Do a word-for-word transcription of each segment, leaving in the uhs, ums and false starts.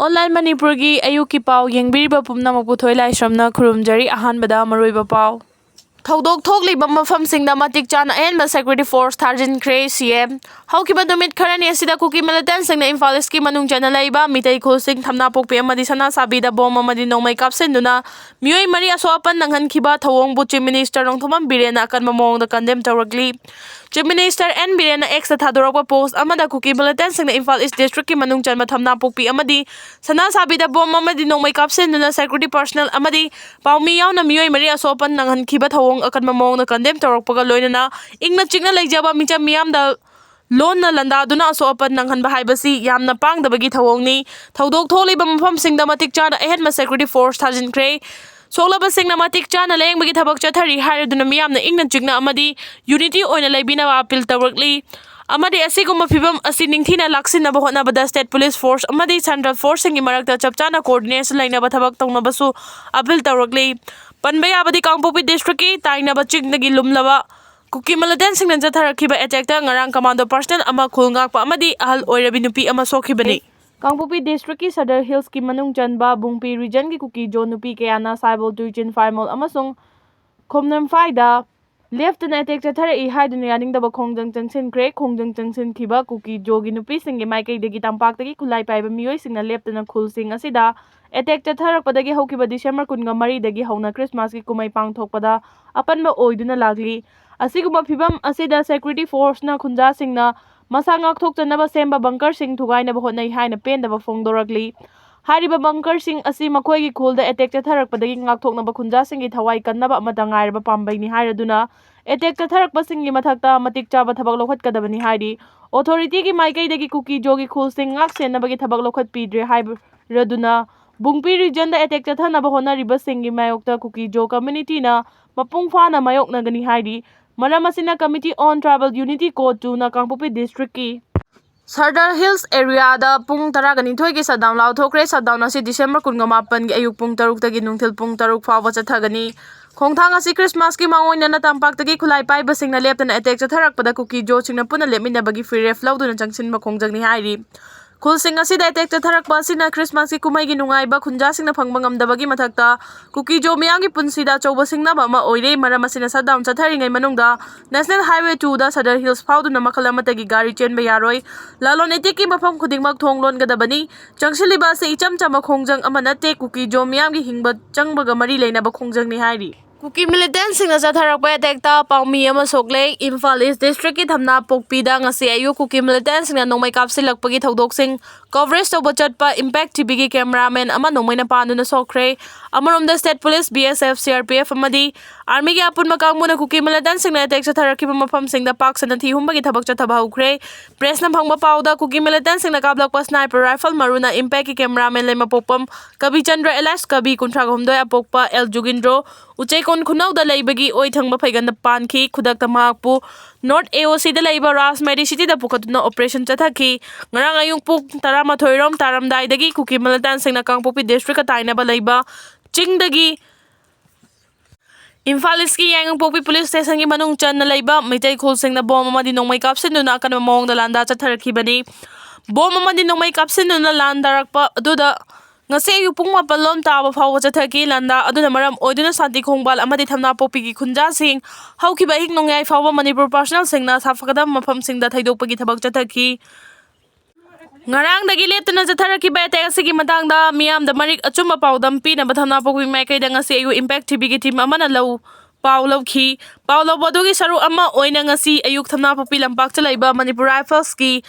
Online ꯃꯅꯤꯄꯨꯔꯒꯤ ꯑꯌꯨꯛꯀꯤ ꯄꯥꯎ ꯌꯦꯡꯕꯤꯔꯤꯕ ꯄꯨꯝꯅꯃꯛꯄꯨ ꯊꯣꯏ ꯂꯥꯏꯁ꯭ꯔꯝꯅ ꯈꯨꯔꯨꯝꯖꯔꯤ꯫ ꯑꯍꯥꯟꯕꯗ ꯃꯔꯨꯑꯣꯏꯕ ꯄꯥꯎ꯫ ꯊꯧꯗꯣꯛ ꯊꯣꯛꯂꯤꯕ ꯃꯐꯝꯁꯤꯡꯗ ꯃꯇꯤꯛ ꯆꯥꯅ ꯑꯍꯦꯟꯕ security force ꯊꯥꯖꯤꯟꯈ꯭ꯔꯦ, ꯁꯤ ꯑꯦꯝ꯫ ꯍꯧꯈꯤꯕ ꯅꯨꯃꯤꯠ ꯈꯔꯅꯤ ꯑꯁꯤꯗ ꯀꯨꯀꯤ militantꯁꯤꯡꯅ ꯏꯝꯐꯥꯜ ꯏꯁꯀꯤ ꯃꯅꯨꯡ ꯆꯟꯅ ꯂꯩꯕ ꯃꯤꯇꯩ ꯈꯨꯜꯁꯤꯡ ꯊꯝꯅꯥꯄꯣꯛꯄꯤ ꯑꯃꯗꯤ ꯁꯅꯥꯁꯥꯕꯤꯗ ꯕꯣꯝ ꯑꯃꯗꯤ ꯅꯣꯡꯃꯩ ꯀꯥꯞꯁꯤꯟꯗꯨꯅ ꯃꯤꯑꯣꯏ ꯃꯔꯤ ꯑꯁꯣꯛ ꯑꯄꯟ ꯅꯪꯍꯟꯈꯤꯕ ꯊꯧꯑꯣꯡꯕꯨ Chief Minister ꯅꯣꯡꯊꯣꯝꯕꯝ ꯕꯤꯔꯦꯟꯅ ꯑꯀꯟꯕ ꯃꯑꯣꯡꯗ condemn ꯇꯧꯔꯛꯂꯤ꯫ Chief Minister ꯑꯦꯟ ꯕꯤꯔꯦꯟꯅ Xꯇ ꯊꯥꯗꯣꯔꯛꯄ post ꯑꯃꯗ ꯀꯨꯀꯤ militantꯁꯤꯡꯅ ꯏꯝꯐꯥꯜ ꯏꯁ districtꯀꯤ ꯃꯅꯨꯡ ꯆꯟꯕ ꯊꯝꯅꯥꯄꯣꯛꯄꯤ ꯑꯃꯗꯤ ꯁꯅꯥꯁꯥꯕꯤꯗ ꯕꯣꯝ ꯑꯃꯗꯤ ꯅꯣꯡꯃꯩ ꯀꯥꯞꯁꯤꯟꯗꯨꯅ security personnel ꯑꯃꯗꯤ ꯄꯥꯎꯃꯤ ꯌꯥꯎꯅ ꯃꯤꯑꯣꯏ ꯃꯔꯤ ꯑꯁꯣꯛ ꯑꯄꯟ ꯅꯪꯍꯟꯈꯤꯕ ꯊꯧꯑꯣꯡ ꯑꯀꯟꯕ ꯃꯑꯣꯡꯗ condemn ꯇꯧꯔꯛꯄꯒ ꯂꯣꯏꯅꯅ ꯏꯪꯅ ꯆꯤꯛꯅ ꯂꯩꯖꯕ ꯃꯤꯆꯝ ꯃꯤꯌꯥꯝꯗ ꯂꯣꯟꯅ ꯂꯥꯟꯗꯥꯗꯨꯅ ꯑꯁꯣꯛ ꯑꯄꯟ ꯅꯪꯍꯟꯕ ꯍꯥꯏꯕꯁꯤ ꯌꯥꯝꯅ ꯄꯥꯡꯗꯕꯒꯤ ꯊꯧꯑꯣꯡꯅꯤ꯫ ꯊꯧꯗꯣꯛ ꯊꯣꯛꯂꯤꯕ ꯃꯐꯝꯁꯤꯡꯗ ꯃꯇꯤꯛ ꯆꯥꯅ ꯑꯍꯦꯟꯕ security force ꯊꯥꯖꯤꯟꯈ꯭ꯔꯦ꯫ ꯁꯣꯛꯂꯕꯁꯤꯡꯅ ꯃꯇꯤꯛ ꯆꯥꯅ ꯂꯥꯌꯦꯡꯕꯒꯤ ꯊꯕꯛ ꯆꯠꯊꯔꯤ ꯍꯥꯏꯔꯗꯨꯅ ꯃꯤꯌꯥꯝꯅ ꯏꯪꯅ ꯆꯤꯛꯅ ꯑꯃꯗꯤ unity ꯑꯣꯏꯅ ꯂꯩꯕꯤꯅꯕ appeal ꯇꯧꯔꯛꯂꯤ꯫ ꯑꯃꯗꯤ ꯑꯁꯤꯒꯨꯝꯕ ꯐꯤꯕꯝ ꯑꯁꯤ ꯅꯤꯡꯊꯤꯅ ꯂꯥꯛꯁꯤꯟꯅꯕ ꯍꯣꯠꯅꯕꯗ state police force ꯑꯃꯗꯤ central forceꯁꯤꯡꯒꯤ ꯃꯔꯛꯇ ꯆꯞ ꯆꯥꯅ coordination ꯂꯩꯅꯕ ꯊꯕꯛ ꯇꯧꯅꯕꯁꯨ appeal ꯇꯧꯔꯛꯂꯤ꯫ ꯄꯟꯕ ꯌꯥꯕꯗꯤ ꯀꯥꯡꯄꯣꯛꯄꯤ districtꯀꯤ ꯇꯥꯏꯅꯕ ꯆꯤꯡꯗꯒꯤ ꯂꯨꯝꯂꯕ ꯀꯨꯀꯤ militantꯁꯤꯡꯅ ꯆꯠꯊꯔꯛꯈꯤꯕ attackꯇ ꯉꯔꯥꯡ commando personnel ꯑꯃ, ꯈꯨꯜ ꯉꯥꯛꯄ ꯑꯃꯗꯤ ꯑꯍꯜ ꯑꯣꯏꯔꯕꯤ ꯅꯨꯄꯤ ꯑꯃ ꯁꯣꯛꯈꯤꯕꯅꯤ꯫ ꯀꯥꯡꯄꯣꯛꯄꯤ districtꯀꯤ Sadar Hillsꯀꯤ ꯃꯅꯨꯡ ꯆꯟꯕ ꯕꯨꯡꯄꯤ regionꯒꯤ ꯀꯨꯀꯤ ꯖꯣ ꯅꯨꯄꯤ ꯀꯌꯥꯅ ꯁꯥꯏꯕꯣꯜ, ꯇꯨꯏꯆꯤꯟ, ꯐꯥꯏꯃꯣꯜ ꯑꯃꯁꯨꯡ ꯈꯣꯝꯅꯝꯐꯥꯏꯗ ꯂꯦꯞꯇꯅ attack ꯆꯠꯊꯔꯛꯏ ꯍꯥꯏꯗꯨꯅ ꯌꯥꯅꯤꯡꯗꯕ ꯈꯣꯡꯖꯪ ꯆꯪꯁꯤꯟꯈ꯭ꯔꯦ꯫ ꯈꯣꯡꯖꯪ ꯆꯪꯁꯤꯟꯈꯤꯕ ꯀꯨꯀꯤ ꯖꯣꯒꯤ ꯅꯨꯄꯤꯁꯤꯡꯒꯤ ꯃꯥꯏꯀꯩꯗꯒꯤ ꯇꯝꯄꯥꯛꯇꯒꯤ ꯈꯨꯠꯂꯥꯏ ꯄꯥꯏꯕ ꯃꯤꯑꯣꯏꯁꯤꯡꯅ ꯂꯦꯞꯇꯅ ꯈꯨꯜꯁꯤꯡ ꯑꯁꯤꯗ attack ꯆꯠꯊꯔꯛꯄꯗꯒꯤ ꯍꯧꯈꯤꯕ December ꯀꯨꯟꯃꯔꯤꯗꯒꯤ ꯍꯧꯅ Christmasꯀꯤ ꯀꯨꯝꯍꯩ ꯄꯥꯡꯊꯣꯛꯄꯗ ꯑꯄꯟꯕ ꯑꯣꯏꯗꯨꯅ ꯂꯥꯛꯂꯤ꯫ ꯑꯁꯤꯒꯨꯝꯕ ꯐꯤꯕꯝ ꯑꯁꯤꯗ security forceꯅ ꯈꯨꯟꯖꯥꯁꯤꯡꯅ ꯃꯁꯥ ꯉꯥꯛꯊꯣꯛꯆꯅꯕ ꯁꯦꯝꯕ bunkerꯁꯤꯡ ꯊꯨꯒꯥꯏꯅꯕ ꯍꯣꯠꯅꯩ ꯍꯥꯏꯅ ꯄꯦꯟꯗꯕ ꯐꯣꯡꯗꯣꯔꯛꯂꯤ꯫ ꯍꯥꯏꯔꯤꯕ bunkerꯁꯤꯡ ꯑꯁꯤ ꯃꯈꯣꯏꯒꯤ ꯈꯨꯜꯗ attack ꯆꯠꯊꯔꯛꯄꯗꯒꯤ ꯉꯥꯛꯊꯣꯛꯅꯕ ꯈꯨꯟꯖꯥꯁꯤꯡꯒꯤ ꯊꯋꯥꯏ ꯀꯟꯅꯕ ꯑꯃꯠꯇ ꯉꯥꯏꯔꯕ ꯄꯥꯝꯕꯩꯅꯤ ꯍꯥꯏꯔꯗꯨꯅ attack ꯆꯠꯊꯔꯛꯄꯁꯤꯡꯒꯤ ꯃꯊꯛꯇ ꯃꯇꯤꯛ ꯆꯥꯕ ꯊꯕꯛ ꯂꯧꯈꯠꯀꯗꯕꯅꯤ ꯍꯥꯏꯔꯤ꯫ Authorityꯒꯤ ꯃꯥꯏꯀꯩꯗꯒꯤ ꯀꯨꯀꯤ ꯖꯣꯒꯤ ꯈꯨꯜꯁꯤꯡ ꯉꯥꯛ ꯁꯦꯟꯅꯕꯒꯤ ꯊꯕꯛ ꯂꯧꯈꯠꯄꯤꯗ꯭ꯔꯦ ꯍꯥꯏꯔꯗꯨꯅ ꯕꯨꯡꯄꯤ regionꯗ attack ꯆꯠꯊꯅꯕ ꯍꯣꯠꯅꯔꯤꯕꯁꯤꯡꯒꯤ ꯃꯥꯌꯣꯛꯇ ꯀꯨꯀꯤ ꯖꯣ communityꯅ ꯃꯄꯨꯡ ꯐꯥꯅ ꯃꯥꯌꯣꯛꯅꯒꯅꯤ ꯍꯥꯏꯔꯤ꯫ ꯃꯔꯝ ꯑꯁꯤꯅ Committee on Tribal Unity Code twoꯅ Kangpokpi districtꯀꯤ Sadar Hills areaꯗ ꯄꯨꯡ ꯇꯔꯥꯒ ꯅꯤꯊꯣꯏꯒꯤ shutdown ꯂꯥꯎꯊꯣꯛꯈ꯭ꯔꯦ꯫ Shutdown ꯑꯁꯤ December ꯀꯨꯟꯒ ꯃꯥꯄꯟꯒꯤ ꯑꯌꯨꯛ ꯄꯨꯡ ꯇꯔꯨꯛꯇꯒꯤ ꯅꯨꯡꯊꯤꯜ ꯄꯨꯡ ꯇꯔꯨꯛ ꯐꯥꯎꯕ ꯆꯠꯊꯒꯅꯤ꯫ ꯈꯣꯡꯊꯥꯡ ꯑꯁꯤ Christmasꯀꯤ ꯃꯥꯡꯑꯣꯏꯅꯅ ꯇꯝꯄꯥꯛꯇꯒꯤ ꯈꯨꯠꯂꯥꯏ ꯄꯥꯏꯕꯁꯤꯡꯅ ꯂꯦꯞꯇꯅ attack ꯆꯠꯊꯔꯛꯄꯗ ꯀꯨꯀꯤ ꯖꯣꯁꯤꯡꯅ ꯄꯨꯟꯅ ꯂꯦꯞꯃꯤꯟꯅꯕꯒꯤ ꯐꯤꯔꯦꯞ ꯂꯧꯗꯨꯅ ꯆꯪꯁꯤꯟꯕ ꯈꯣꯡꯖꯪꯅꯤ ꯍꯥꯏꯔꯤ꯫ ꯈꯨꯜꯁꯤꯡ ꯑꯁꯤꯗ ꯑꯦꯇꯦꯛ ꯆꯠꯊꯔꯛꯄ ꯑꯁꯤꯅ ꯈ꯭ꯔꯤꯁꯃꯥꯁꯀꯤ ꯀꯨꯝꯍꯩꯒꯤ ꯅꯨꯡꯉꯥꯏꯕ ꯈꯨꯟꯖꯥꯁꯤꯡꯅ ꯐꯪꯕ ꯉꯝꯗꯕꯒꯤ ꯃꯊꯛꯇ ꯀꯨꯀꯤ ꯖꯣ ꯃꯤꯌꯥꯝꯒꯤ ꯄꯨꯟꯁꯤꯗ ꯑꯆꯧꯕ ꯁꯤꯡꯅꯕ ꯑꯃ ꯑꯣꯏꯔꯦ꯫ ꯃꯔꯝ ꯑꯁꯤꯅ ꯁꯠꯗꯥꯎꯟ ꯆꯠꯊꯔꯤꯉꯩ ꯃꯅꯨꯡꯗ ꯅꯦꯁꯅꯦꯜ ꯍꯥꯏꯋꯦ ꯇꯨꯗ ꯁꯗꯔ ꯍꯤꯜꯁ ꯐꯥꯎꯗꯨꯅ ꯃꯈꯜ ꯑꯃꯠꯇꯒꯤ ꯒꯥꯔꯤ ꯆꯦꯟꯕ ꯌꯥꯔꯣꯏ꯫ ꯂꯂꯣꯟ ꯏꯇꯤꯛꯀꯤ ꯃꯐꯝ ꯈꯨꯗꯤꯡꯃꯛ ꯊꯣꯡ ꯂꯣꯟꯒꯗꯕꯅꯤ꯫ ꯆꯪꯁꯤꯜꯂꯤꯕ ꯑꯁꯤ ꯏꯆꯝ ꯆꯝꯕ ꯈꯣꯡꯖꯪ ꯑꯃ ꯅꯠꯇꯦ꯫ ꯀꯨꯀꯤ ꯖꯣ ꯃꯤꯌꯥꯝꯒꯤ ꯍꯤꯡꯕ ꯆꯪꯕꯒ ꯃꯔꯤ ꯂꯩꯅꯕ ꯈꯣꯡꯖꯪꯅꯤ ꯍꯥꯏꯔꯤ꯫ ꯀꯨꯀꯤ ꯃꯤꯂꯤꯇꯦꯟꯁꯤꯡꯅ ꯆꯠꯊꯔꯛꯄ ꯑꯦꯇꯦꯛꯇ ꯄꯥꯎꯃꯤ ꯑꯃ ꯁꯣꯛꯂꯦ꯫ ꯏꯝꯐꯥꯜ ꯏꯁ ꯗꯤꯁꯇ꯭ꯔꯤꯛꯀꯤ ꯊꯝꯅꯥꯄꯣꯛꯄꯤꯗ ꯉꯁꯤ ꯑꯌꯨꯛ ꯀꯨꯀꯤ ꯃꯤꯂꯤꯇꯦꯟꯁꯤꯡꯅ ꯅꯣꯡꯃꯩ ꯀꯥꯞꯁꯤꯜꯂꯛꯄꯒꯤ ꯊꯧꯗꯣꯛꯁꯤꯡ ꯀꯣꯚꯔꯦꯖ ꯇꯧꯕ ꯆꯠꯄ ꯏꯝꯄꯦꯛ ꯇꯤꯚꯤꯒꯤ ꯀꯦꯃꯦꯔꯥꯃꯦꯟ ꯑꯃ ꯅꯣꯡꯃꯩꯅ ꯄꯥꯟꯗꯨꯅ ꯁꯣꯛꯈ꯭ꯔꯦ꯫ ꯑꯃꯔꯣꯝꯗ state police, B S F, C R P F ꯑꯃꯗꯤ ꯑꯥꯔꯃꯤꯒꯤ ꯑꯄꯨꯟꯕ ꯀꯥꯡꯕꯨꯅ ꯀꯨꯀꯤ ꯃꯤꯂꯤꯇꯦꯟꯁꯤꯡꯅ ꯑꯦꯇꯦꯛ ꯆꯠꯊꯔꯛꯈꯤꯕ ꯃꯐꯝꯁꯤꯡꯗ ꯄꯥꯛ ꯁꯟꯅ ꯊꯤ ꯍꯨꯝꯕꯒꯤ ꯊꯕꯛ ꯆꯠꯊꯕ ꯍꯧꯈ꯭ꯔꯦ꯫ ꯄ꯭ꯔꯦꯁꯅ ꯐꯪꯕ ꯄꯥꯎꯗ ꯀꯨꯀꯤ ꯃꯤꯂꯤꯇꯦꯟꯁꯤꯡꯅ ꯀꯥꯞꯂꯛꯄ ꯁ꯭ꯅꯥꯏꯄꯔ ꯔꯥꯏꯐꯜ ꯃꯔꯨꯅ ꯏꯝꯄꯦꯛꯀꯤ ꯀꯦꯃꯦꯔꯥꯃꯦꯟ ꯂꯩꯃꯄꯣꯛꯄꯝ ꯀꯕꯤꯆꯟꯗ꯭ꯔ ꯑꯦꯂꯥꯏꯁ ꯀꯕꯤ, ꯀꯨꯟꯊ꯭ꯔꯥ ꯍꯨꯝꯗꯣꯏ ꯑꯄꯣꯛꯄ ꯑꯦꯜ ꯖꯨꯒꯤꯟꯗ꯭ꯔꯣ ꯎꯆꯩꯀꯣꯟ ꯈꯨꯅꯧꯗ ꯂꯩꯕꯒꯤ ꯑꯣꯏ ꯊꯪꯕ ꯐꯩꯒꯟꯗ ꯄꯥꯟꯈꯤ꯫ ꯈꯨꯗꯛꯇ ꯃꯍꯥꯛꯄꯨ ꯅꯣꯔꯠ ꯑꯦ ꯑꯣ ꯁꯤꯗ ꯂꯩꯕ ꯔꯥꯖ ꯃꯦꯗꯤꯁꯤꯇꯤꯗ ꯄꯨꯈꯠꯇꯨꯅ ꯑꯣꯄꯔꯦꯁꯟ ꯆꯠꯊꯈꯤ꯫ ꯉꯔꯥꯡ ꯑꯌꯨꯛ ꯄꯨꯡ ꯇꯔꯥꯃꯥꯊꯣꯏ ꯔꯣꯝ ꯇꯥꯔꯝꯗꯥꯏꯗꯒꯤ ꯀꯨꯀꯤ ꯃꯤꯂꯤꯇꯦꯟꯁꯤꯡꯅ ꯀꯥꯡꯄꯣꯛꯄꯤ ꯗꯤꯁꯇ꯭ꯔꯤꯛꯀ ꯇꯥꯏꯅꯕ ꯂꯩꯕ ꯆꯤꯡꯗꯒꯤ ꯏꯝꯐꯥꯜ ꯏꯁꯀꯤ ꯌꯥꯏꯉꯪꯄꯣꯛꯄꯤ ꯄꯨꯂꯤꯁ ꯁ꯭ꯇꯦꯁꯟꯒꯤ ꯃꯅꯨꯡ ꯆꯟꯅ ꯂꯩꯕ ꯃꯩꯇꯩ ꯈꯨꯜꯁꯤꯡꯅ ꯕꯣꯝ ꯑꯃꯗꯤ ꯅꯣꯡꯃꯩ ꯀꯥꯞꯁꯤꯟꯗꯨꯅ ꯑꯀꯟꯕ ꯃꯑꯣꯡꯗ ꯂꯥꯟꯗꯥ ꯆꯠꯊꯔꯛꯈꯤꯕꯅꯤ꯫ ꯕꯣꯝ ꯑꯃꯗꯤ ꯅꯣꯡꯃꯩ ꯀꯥꯞꯁꯤꯟꯗꯨꯅ ꯂꯥꯟꯗꯥꯔꯛꯄ ꯑꯗꯨꯗ ꯉꯁꯤ ꯑꯌꯨꯛ ꯄꯨꯡ ꯃꯥꯄꯜ ꯂꯣꯝ ꯇꯥꯕ ꯐꯥꯎꯕ ꯆꯠꯊꯈꯤ꯫ ꯂꯥꯟꯗꯥ ꯑꯗꯨꯅ ꯃꯔꯝ ꯑꯣꯏꯗꯨꯅ ꯁꯥꯟꯇꯤ ꯈꯣꯡꯕꯥꯜ ꯑꯃꯗꯤ ꯊꯝꯅꯥꯄꯣꯛꯄꯤꯒꯤ ꯈꯨꯟꯖꯥꯁꯤꯡ ꯍꯧꯈꯤꯕ ꯑꯍꯤꯡ ꯅꯣꯡꯌꯥꯏ ꯐꯥꯎꯕ ꯃꯅꯤꯄꯨꯔ ꯄꯥꯔꯁꯣꯅꯦꯜꯁꯤꯡꯅ ꯁꯥꯐꯒꯗꯕ ꯃꯐꯝꯁꯤꯡꯗ ꯊꯩꯗꯣꯛꯄꯒꯤ ꯊꯕꯛ ꯆꯠꯊꯈꯤ꯫ ꯉꯔꯥꯡꯗꯒꯤ ꯂꯦꯞꯇꯅ ꯆꯠꯊꯔꯛꯈꯤꯕ ꯑꯦꯇꯦꯛ ꯑꯁꯤꯒꯤ ꯃꯇꯥꯡꯗ ꯃꯤꯌꯥꯝꯗ ꯃꯔꯤꯛ ꯑꯆꯨꯝꯕ ꯄꯥꯎꯗꯝ ꯄꯤꯅꯕ ꯊꯝꯅꯥꯄꯣꯛꯄꯤ ꯃꯥꯏꯀꯩꯗ ꯉꯁꯤ ꯑꯌꯨꯛ ꯏꯝꯄꯦꯛ ꯇꯤꯚꯤꯒꯤ ꯇꯤꯝ ꯑꯃꯅ ꯂꯧ ꯄꯥꯎ ꯂꯧꯈꯤ꯫ ꯄꯥꯎ ꯂꯧꯕ ꯑꯗꯨꯒꯤ ꯁꯔꯨꯛ ꯑꯃ ꯑꯣꯏꯅ ꯉꯁꯤ ꯑꯌꯨꯛ ꯊꯝꯅꯥꯄꯣꯛꯄꯤ ꯂꯝꯄꯥꯛꯇ ꯂꯩꯕ ꯃꯅꯤꯄꯨꯔ ꯔꯥꯏꯐꯜꯁꯀꯤ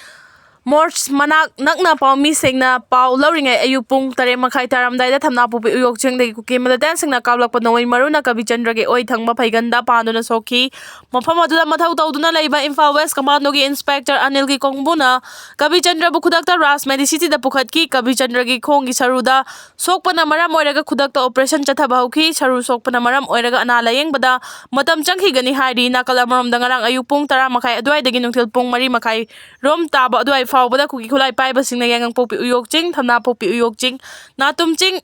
ꯃꯣꯔꯆ ꯃꯅꯥꯛ ꯅꯛꯅ ꯄꯥꯎꯃꯤꯁꯤꯡꯅ ꯄꯥꯎ ꯂꯧꯔꯤꯉꯩ ꯑꯌꯨꯛ ꯄꯨꯡ ꯇꯔꯦꯠ ꯃꯈꯥꯏ ꯇꯥꯔꯝꯗꯥꯏꯗ ꯊꯝꯅꯥꯄꯣꯛꯄꯤ ꯎꯌꯣꯛ ꯆꯤꯡꯗꯒꯤ ꯀꯨꯀꯤ ꯃꯤꯂꯤꯇꯦꯟꯁꯤꯡꯅ ꯀꯥꯞꯂꯛꯄ ꯅꯣꯡꯃꯩ ꯃꯔꯨꯅ ꯀꯕꯤꯆꯟꯗ꯭ꯔꯒꯤ ꯑꯣꯏ ꯊꯪꯕ ꯐꯩꯒꯟꯗ ꯄꯥꯟꯗꯨꯅ ꯁꯣꯛꯈꯤ꯫ ꯃꯐꯝ ꯑꯗꯨꯗ ꯃꯊꯧ ꯇꯧꯗꯨꯅ ꯂꯩꯕ ꯏꯝꯐꯥꯜ ꯋꯦꯁ ꯀꯃꯥꯟꯗꯣꯒꯤ ꯏꯟꯁꯄꯦꯛꯇꯔ ꯑꯅꯤꯜꯒꯤ ꯀꯣꯡꯕꯨꯅ ꯀꯕꯤꯆꯟꯗ꯭ꯔꯕꯨ ꯈꯨꯗꯛꯇ ꯔꯥꯖ ꯃꯦꯗꯤꯁꯤꯇꯤꯗ ꯄꯨꯈꯠꯈꯤ꯫ ꯀꯕꯤꯆꯟꯗ꯭ꯔꯒꯤ ꯈꯣꯡꯒꯤ ꯁꯔꯨꯗ ꯁꯣꯛꯄꯅ ꯃꯔꯝ ꯑꯣꯏꯔꯒ ꯈꯨꯗꯛꯇ ꯑꯣꯄꯔꯦꯁꯟ ꯆꯠꯊꯕ ꯍꯧꯈꯤ꯫ ꯁꯔꯨ ꯁꯣꯛꯄꯅ ꯃꯔꯝ ꯑꯣꯏꯔꯒ ꯑꯅꯥ ꯂꯥꯌꯦꯡꯕꯗ ꯃꯇꯝ ꯆꯪꯈꯤꯒꯅꯤ ꯍꯥꯏꯔꯤ꯫ ꯅꯥꯀꯜ ꯑꯃꯔꯣꯝꯗ ꯉꯔꯥꯡ ꯑꯌꯨꯛ ꯄꯨꯡ ꯇꯔꯥ ꯃꯈꯥꯏ ꯑꯗꯨꯋꯥꯏꯗꯒꯤ ꯅꯨꯡꯊꯤꯜ ꯄꯨꯡ ꯃꯔꯤ ꯃꯈꯥꯏ ꯔꯣꯝ ꯇꯥꯕ ꯑꯗꯨꯋꯥꯏ ꯐꯥꯎꯕꯗ ꯀꯨꯀꯤ ꯈꯨꯠꯂꯥꯏ ꯄꯥꯏꯕꯁꯤꯡꯅ ꯌꯥꯏꯉꯪꯄꯣꯛꯄꯤ ꯎꯌꯣꯛ ꯆꯤꯡ, ꯊꯝꯅꯥꯄꯣꯛꯄꯤ ꯎꯌꯣꯛ ꯆꯤꯡ, ꯅꯥꯇꯨꯝ ꯆꯤꯡ,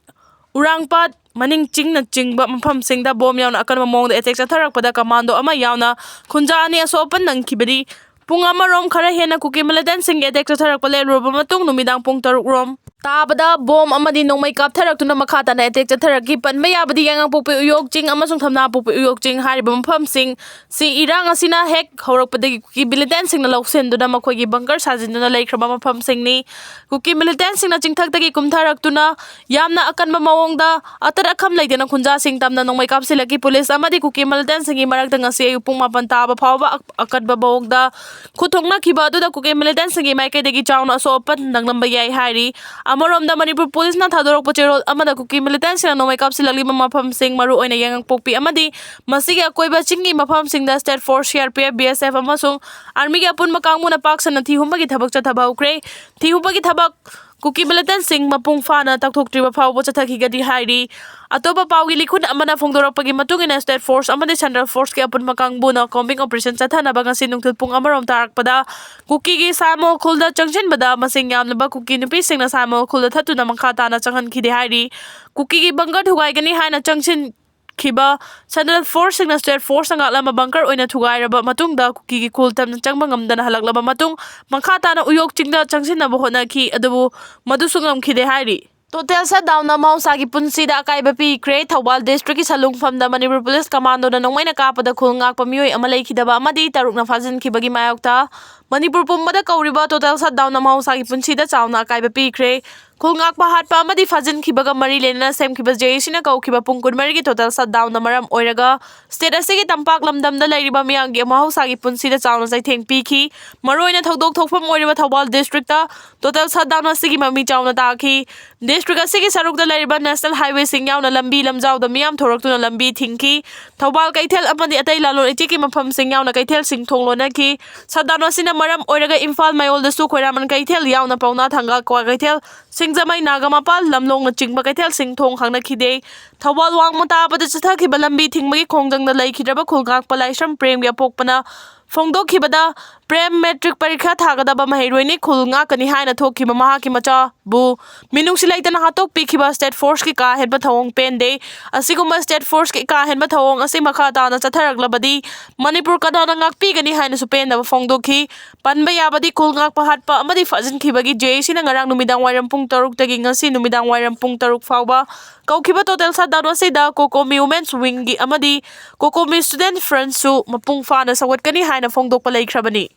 ꯎꯔꯥꯡꯄꯥꯠ, ꯃꯅꯤꯡ ꯆꯤꯡꯅꯆꯤꯡꯕ ꯃꯐꯝꯁꯤꯡꯗ ꯕꯣꯝ ꯌꯥꯎꯅ ꯑꯀꯟꯕ ꯃꯑꯣꯡꯗ ꯑꯦꯇꯦꯛ ꯆꯠꯊꯔꯛꯄꯗ ꯀꯃꯥꯟꯗꯣ ꯑꯃ ꯌꯥꯎꯅ ꯈꯨꯟꯖꯥ ꯑꯅꯤ ꯑꯁꯣꯛ ꯑꯄꯟ ꯅꯪꯈꯤꯕꯅꯤ꯫ ꯄꯨꯡ ꯑꯃꯔꯣꯝ ꯈꯔ ꯍꯦꯟꯅ ꯀꯨꯀꯤ ꯃꯤꯂꯤꯇꯦꯟꯁꯤꯡꯒꯤ ꯑꯦꯇꯦꯛ ꯆꯠꯊꯔꯛꯄ ꯂꯦꯞꯂꯨꯔꯕ ꯃꯇꯨꯡ, ꯅꯨꯃꯤꯗꯥꯡ ꯄꯨꯡ ꯇꯔꯨꯛ ꯔꯣꯝ ꯇꯥꯕꯗ ꯕꯣꯝ ꯑꯃꯗꯤ ꯅꯣꯡꯃꯩ ꯀꯥꯞꯊꯔꯛꯇꯨꯅ ꯃꯈꯥ ꯇꯥꯅ ꯑꯦꯇꯦꯛ ꯆꯠꯊꯔꯛꯈꯤ꯫ ꯄꯟꯕ ꯌꯥꯕꯗꯤ ꯌꯥꯏꯉꯪꯄꯣꯛꯄꯤ ꯎꯌꯣꯛ ꯆꯤꯡ ꯑꯃꯁꯨꯡ ꯊꯝꯅꯥꯄꯣꯛꯄꯤ ꯎꯌꯣꯛ ꯆꯤꯡ ꯍꯥꯏꯔꯤꯕ ꯃꯐꯝꯁꯤꯡ ꯁꯤ ꯏꯔꯥꯡ ꯑꯁꯤꯅ ꯍꯦꯛ ꯍꯧꯔꯛꯄꯗꯒꯤ ꯀꯨꯀꯤ ꯃꯤꯂꯤꯇꯦꯟꯁꯤꯡꯅ ꯂꯧꯁꯤꯟꯗꯨꯅ ꯃꯈꯣꯏꯒꯤ ꯕꯪꯀꯔ ꯁꯥꯖꯤꯟꯗꯨꯅ ꯂꯩꯈ꯭ꯔꯕ ꯃꯐꯝꯁꯤꯡꯅꯤ꯫ ꯀꯨꯀꯤ ꯃꯤꯂꯤꯇꯦꯟꯁꯤꯡꯅ ꯆꯤꯡꯊꯛꯇꯒꯤ ꯀꯨꯝꯊꯔꯛꯇꯨꯅ ꯌꯥꯝꯅ ꯑꯀꯟꯕ ꯃꯑꯣꯡꯗ ꯑꯇꯠ ꯑꯈꯝ ꯂꯩꯇꯅ ꯈꯨꯟꯖꯥꯁꯤꯡ ꯇꯝꯅ ꯅꯣꯡꯃꯩ ꯀꯥꯞꯁꯤꯜꯂꯛꯈꯤ꯫ ꯄꯨꯂꯤꯁ ꯑꯃꯗꯤ ꯀꯨꯀꯤ ꯃꯤꯂꯤꯇꯦꯟꯁꯤꯡꯒꯤ ꯃꯔꯛꯇ ꯉꯁꯤ ꯑꯌꯨꯛ ꯄꯨꯡ ꯃꯥꯄꯟ ꯇꯥꯕ ꯐꯥꯎꯕ ꯑꯛ-, ꯑꯀꯟꯕ ꯃꯑꯣꯡꯗ ꯈꯨꯠ ꯊꯣꯛꯅꯈꯤꯕ ꯑꯗꯨꯗ ꯀꯨꯀꯤ ꯃꯤꯂꯤꯇꯦꯟꯁꯤꯡꯒꯤ ꯃꯥꯏꯀꯩꯗꯒꯤ ꯆꯥꯎꯅ ꯑꯁꯣꯛ ꯑꯄꯟ ꯅꯪꯂꯝꯕ ꯌꯥꯏ ꯍꯥꯏꯔꯤ꯫ ꯑꯃꯔꯣꯝꯗ ꯃꯅꯤꯄꯨꯔ ꯄꯨꯂꯤꯁꯅ ꯊꯥꯗꯣꯔꯛꯄ ꯆꯦꯔꯣꯜ ꯑꯃꯗ ꯀꯨꯀꯤ ꯃꯤꯂꯤꯇꯦꯟꯁꯤꯡꯅ ꯅꯣꯡꯃꯩ ꯀꯥꯞꯁꯤꯜꯂꯛꯂꯤꯕ ꯃꯐꯝꯁꯤꯡ, ꯃꯔꯨꯑꯣꯏꯅ ꯌꯥꯏꯉꯪꯄꯣꯛꯄꯤ ꯑꯃꯗꯤ ꯃꯁꯤꯒꯤ ꯑꯀꯣꯏꯕ ꯆꯤꯡꯒꯤ ꯃꯐꯝꯁꯤꯡꯗ state force, C R P F, B S F ꯑꯃꯁꯨꯡ ꯑꯥꯔꯃꯤꯒꯤ ꯑꯄꯨꯟꯕ ꯀꯥꯡꯕꯨꯅ ꯄꯥꯛ ꯁꯟꯅ ꯊꯤꯍꯨꯝꯕꯒꯤ ꯊꯕꯛ ꯆꯠꯊꯕ ꯍꯧꯈ꯭ꯔꯦ꯫ ꯊꯤꯍꯨꯝꯕꯒꯤ ꯊꯕꯛ ꯀꯨꯀꯤ ꯃꯤꯂꯤꯇꯦꯟꯁꯤꯡ ꯃꯄꯨꯡ ꯐꯥꯅ ꯇꯥꯛꯊꯣꯛꯇ꯭ꯔꯤꯕ ꯐꯥꯎꯕ ꯆꯠꯊꯈꯤꯒꯅꯤ ꯍꯥꯏꯔꯤ꯫ ꯑꯇꯣꯞꯄ ꯄꯥꯎꯒꯤ ꯂꯤꯈꯨꯟ ꯑꯃꯅ ꯐꯣꯡꯗꯣꯔꯛꯄꯒꯤ ꯃꯇꯨꯡ ꯏꯟꯅ, ꯁ꯭ꯇꯦꯠ ꯐꯣꯔꯁ ꯑꯃꯗꯤ ꯁꯦꯟꯇ꯭ꯔꯦꯜ ꯐꯣꯔꯁꯀꯤ ꯑꯄꯨꯟꯕ ꯀꯥꯡꯕꯨꯅ ꯀꯣꯝꯕꯤꯡ ꯑꯣꯄꯔꯦꯁꯟ ꯆꯠꯊꯅꯕ ꯉꯁꯤ ꯅꯨꯡꯊꯤꯜ ꯄꯨꯡ ꯑꯃꯔꯣꯝ ꯇꯥꯔꯛꯄꯗ ꯀꯨꯀꯤꯒꯤ ꯁꯥꯏꯃꯣꯜ ꯈꯨꯜꯗ ꯆꯪꯁꯤꯟꯕꯗ ꯃꯁꯤꯡ ꯌꯥꯝꯂꯕ ꯀꯨꯀꯤ ꯅꯨꯄꯤꯁꯤꯡꯅ ꯁꯥꯏꯃꯣꯜ ꯈꯨꯜꯗ ꯊꯠꯇꯨꯅ ꯃꯈꯥ ꯇꯥꯅ ꯆꯪꯍꯟꯈꯤꯗꯦ ꯍꯥꯏꯔꯤ꯫ ꯀꯨꯀꯤꯒꯤ ꯕꯪꯀꯔ ꯊꯨꯒꯥꯏꯒꯅꯤ ꯍꯥꯏꯅ ꯆꯪꯁꯤꯟ ꯈꯤꯕ ꯁꯦꯟꯇ꯭ꯔꯦꯜ ꯐꯣꯔꯁꯁꯤꯡꯅ ꯁ꯭ꯇꯦꯠ ꯐꯣꯔꯁꯅ ꯉꯥꯛꯂꯝꯕ ꯕꯪꯀꯔ ꯑꯣꯏꯅ ꯊꯨꯒꯥꯏꯔꯕ ꯃꯇꯨꯡꯗ, ꯀꯨꯀꯤꯒꯤ ꯈꯨꯜ ꯇꯝꯅ ꯆꯪꯕ ꯉꯝꯗꯅ ꯍꯜꯂꯛꯂꯕ ꯃꯇꯨꯡ, ꯃꯈꯥ ꯇꯥꯅ ꯎꯌꯣꯛ ꯆꯤꯡꯗ ꯆꯪꯁꯤꯟꯅꯕ ꯍꯣꯠꯅꯈꯤ, ꯑꯗꯨꯕꯨ ꯃꯗꯨꯁꯨ ꯉꯝꯈꯤꯗꯦ ꯍꯥꯏꯔꯤ꯫ ꯇꯣꯇꯦꯜ ꯁꯠꯗꯥꯎꯟꯅ ꯃꯍꯧꯁꯥꯒꯤ ꯄꯨꯟꯁꯤꯗ ꯑꯀꯥꯏꯕ ꯄꯤꯈ꯭ꯔꯦ꯫ ꯊꯧꯕꯥꯜ ꯗꯤꯁꯇ꯭ꯔꯤꯛꯀꯤ ꯁꯂꯨꯡꯐꯝꯗ ꯃꯅꯤꯄꯨꯔ ꯄꯨꯂꯤꯁ ꯀꯃꯥꯟꯗꯣꯅ ꯅꯣꯡꯃꯩꯅ ꯀꯥꯞꯄꯗ ꯈꯨꯜ ꯉꯥꯛꯄ ꯃꯤꯑꯣꯏ ꯑꯃ ꯂꯩꯈꯤꯗꯕ ꯑꯃꯗꯤ ꯇꯔꯨꯛꯅ ꯐꯥꯖꯤꯟꯈꯤꯕꯒꯤ ꯃꯥꯌꯣꯛꯇ ꯃꯅꯤꯄꯨꯔ ꯄꯨꯝꯕꯗ ꯀꯧꯔꯤꯕ ꯇꯣꯇꯦꯜ ꯁꯠꯗꯥꯎꯟꯅ ꯃꯍꯧꯁꯥꯒꯤ ꯄꯨꯟꯁꯤꯗ ꯆꯥꯎꯅ ꯑꯀꯥꯏꯕ ꯄꯤꯈ꯭ꯔꯦ꯫ ꯈꯨꯜ ꯉꯥꯛꯄ ꯍꯥꯠꯄ ꯑꯃꯗꯤ ꯐꯥꯖꯤꯟꯈꯤꯕꯒ ꯃꯔꯤ ꯂꯩꯅꯅ ꯁꯦꯝꯈꯤꯕ ꯖꯦ ꯑꯦ ꯁꯤꯅ ꯀꯧꯈꯤꯕ ꯄꯨꯡ ꯀꯨꯟꯃꯔꯤꯒꯤ ꯇꯣꯇꯦꯜ ꯁꯠꯗꯥꯎꯟꯅ ꯃꯔꯝ ꯑꯣꯏꯔꯒ ꯁ꯭ꯇꯦꯠ ꯑꯁꯤꯒꯤ ꯇꯝꯄꯥꯛ ꯂꯝꯗꯝꯗ ꯂꯩꯔꯤꯕ ꯃꯤꯌꯥꯝꯒꯤ ꯃꯍꯧꯁꯥꯒꯤ ꯄꯨꯟꯁꯤꯗ ꯆꯥꯎꯅ ꯆꯩꯊꯦꯡ ꯄꯤꯈꯤ꯫ ꯃꯔꯨꯑꯣꯏꯅ ꯊꯧꯗꯣꯛ ꯊꯣꯛꯐꯝ ꯑꯣꯏꯔꯤꯕ ꯊꯧꯕꯥꯜ ꯗꯤꯁꯇ꯭ꯔꯤꯛꯇ ꯇꯣꯇꯦꯜ ꯁꯠꯗꯥꯎꯟ ꯑꯁꯤꯒꯤ ꯃꯃꯤ ꯆꯥꯎꯅ ꯇꯥꯈꯤ꯫ ꯗꯤꯁꯇ꯭ꯔꯤꯛ ꯑꯁꯤꯒꯤ ꯁꯔꯨꯛꯇ ꯂꯩꯔꯤꯕ ꯅꯦꯁꯅꯦꯜ ꯍꯥꯏꯋꯦꯁꯤꯡ ꯌꯥꯎꯅ ꯂꯝꯕꯤ ꯂꯝꯖꯥꯎꯗ ꯃꯤꯌꯥꯝ ꯊꯣꯔꯛꯇꯨꯅ ꯂꯝꯕꯤ ꯊꯤꯡꯈꯤ꯫ ꯊꯧꯕꯥꯜ ꯀꯩꯊꯦꯜ ꯑꯃꯗꯤ ꯑꯇꯩ ꯂꯂꯣꯟ ꯏꯇꯤꯛꯀꯤ ꯃꯐꯝꯁꯤꯡ ꯌꯥꯎꯅ ꯀꯩꯊꯦꯜꯁꯤꯡ ꯊꯣꯡ ꯂꯣꯟꯅꯈꯤ꯫ ꯁꯠꯗꯥꯎꯟ ꯑꯁꯤꯅ ꯃꯔꯝ ꯑꯣꯏꯔꯒ ꯏꯝꯐꯥꯜ ꯃꯌꯣꯜꯗꯁꯨ ꯈꯣꯏꯔꯥꯃꯟ ꯀꯩꯊꯦꯜ ꯌꯥꯎꯅ ꯄꯥꯎꯅꯥ ꯊꯪꯒ, ꯀ꯭ꯋꯥ ꯀꯩꯊꯦꯜ, ꯁꯤꯡꯖꯃꯩ, ꯅꯥꯒꯥꯃꯄꯥꯜ, ꯂꯝꯂꯣꯡꯅꯆꯤꯡꯕ ꯀꯩꯊꯦꯜꯁꯤꯡ ꯊꯣꯡ ꯍꯥꯡꯅꯈꯤꯗꯦ꯫ ꯊꯧꯕꯥꯜ ꯋꯥꯡꯃ ꯇꯥꯕꯗ ꯆꯠꯊꯈꯤꯕ ꯂꯝꯕꯤ ꯊꯤꯡꯕꯒꯤ ꯈꯣꯡꯖꯪꯗ ꯂꯩꯈꯤꯗ꯭ꯔꯕ ꯈꯨꯜ ꯉꯥꯛꯄ ꯂꯥꯏꯁ꯭ꯔꯝ ꯄ꯭ꯔꯦꯝꯒꯤ ꯑꯄꯣꯛꯄꯅ ꯐꯣꯡꯗꯣꯛꯈꯤꯕꯗ, ꯄ꯭ꯔꯦꯝ ꯃꯦꯇ꯭ꯔꯤꯛ ꯄꯔꯤꯈ꯭ꯌꯥ ꯊꯥꯒꯗꯕ ꯃꯍꯩꯔꯣꯏꯅꯤ, ꯈꯨꯜ ꯉꯥꯛꯀꯅꯤ ꯍꯥꯏꯅ ꯊꯣꯛꯈꯤꯕ ꯃꯍꯥꯛꯀꯤ ꯃꯆꯥꯕꯨ ꯃꯤꯅꯨꯡꯁꯤ ꯂꯩꯇꯅ ꯍꯥꯠꯇꯣꯛꯄꯤꯈꯤꯕ ꯁ꯭ꯇꯦꯠ ꯐꯣꯔꯁꯀꯤ ꯀꯥ ꯍꯦꯟꯕ ꯊꯧꯑꯣꯡ ꯄꯦꯟꯗꯦ꯫ ꯑꯁꯤꯒꯨꯝꯕ ꯁ꯭ꯇꯦꯠ ꯐꯣꯔꯁꯀꯤ ꯀꯥ ꯍꯦꯟꯕ ꯊꯧꯑꯣꯡ ꯑꯁꯤ ꯃꯈꯥ ꯇꯥꯅ ꯆꯠꯊꯔꯛꯂꯕꯗꯤ ꯃꯅꯤꯄꯨꯔ ꯀꯅꯥꯅ ꯉꯥꯛꯄꯤꯒꯅꯤ ꯍꯥꯏꯅꯁꯨ ꯄꯦꯟꯗꯕ ꯐꯣꯡꯗꯣꯛꯈꯤ꯫ ꯄꯟꯕ ꯌꯥꯕꯗꯤ, ꯈꯨꯜ ꯉꯥꯛꯄ ꯍꯥꯠꯄ ꯑꯃꯗꯤ ꯐꯥꯖꯤꯟꯈꯤꯕꯒꯤ ꯖꯦ ꯑꯦ ꯁꯤꯅ ꯉꯔꯥꯡ ꯅꯨꯃꯤꯗꯥꯡ ꯋꯥꯏꯔꯝ ꯄꯨꯡ ꯇꯔꯨꯛꯇꯒꯤ ꯉꯁꯤ ꯅꯨꯃꯤꯗꯥꯡ ꯋꯥꯏꯔꯝ ꯄꯨꯡ ꯇꯔꯨꯛ ꯐꯥꯎꯕ ꯀꯧꯈꯤꯕ ꯇꯣꯇꯦꯜ ꯁꯠꯗꯥꯎꯟ ꯑꯁꯤꯗ ꯀꯣꯀꯣꯃꯤ ꯋꯨꯃꯦꯟꯁ ꯋꯤꯡꯒꯤ ꯑꯃꯗꯤ ꯀꯣꯀꯣꯃꯤ ꯁ꯭ꯇꯨꯗꯦꯟꯠ ꯐ꯭ꯔꯟꯠꯁꯨ ꯃꯄꯨꯡ ꯐꯥꯅ ꯁꯧꯒꯠꯀꯅꯤ ꯍꯥꯏꯅ ꯐꯣꯡꯗꯣꯛꯄ ꯂꯩꯈ꯭ꯔꯕꯅꯤ꯫